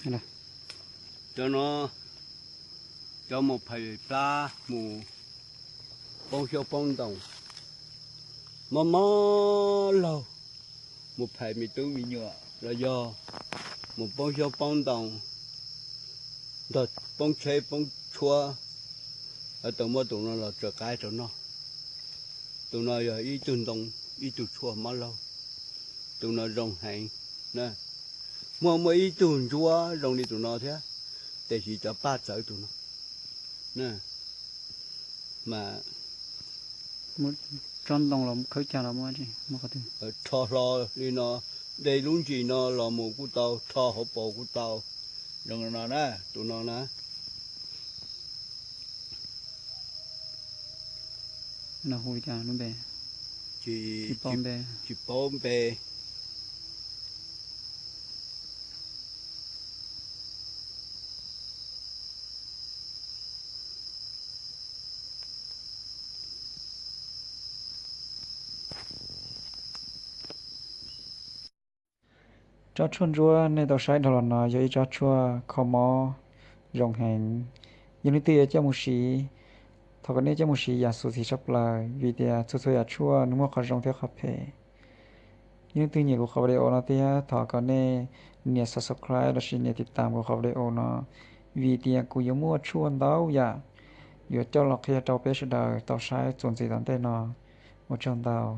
Cov no, cov mus phais plab mus poob xyoob poob ntoo, mob mob laug, mus phais me tub me nyuam los yog mus poob xyoob poob ntoo, ntog poob tsheb poob tshuab, tau muab tus no los tso qaib rau noj. Tus no yog ib tug ntoo, ib tug tshuaj mob laug. Tus no zoo heev. Muaj muaj ib tug ntsuab zoo li tus no thiab, tiam sis cov paj txawv tus no. Mas tsob ntoo los khawb cag los muaj, rho hlo li no, de lub ntsis no los mus kuj tau, rho hauv paus kuj tau. Zoo no na, tus no na. Tsis paub npe. Tsob tshuaj ntsuab nej tau saib dhau los no yog ib tsob tshuaj kho mob zoo heev. Yog leej twg yuav coj mus siv, thov kom nej coj mus siv yam xus txim tshaj plaws, vim tias txhua txhua yam tshuaj nws muaj qhov zoo thiab qhov phem. Yog leej twg nyiam kuv qhov video no thiab thov kom nej nias subscribe lossis nias tiv tam kuv qhov video no, vim tias kuv yuav muaj tshuaj ntau yam yuav coj los qhia rau peb sawv daws tau saib txuas ntxiv tom ntej no. Ua tsaug ntau.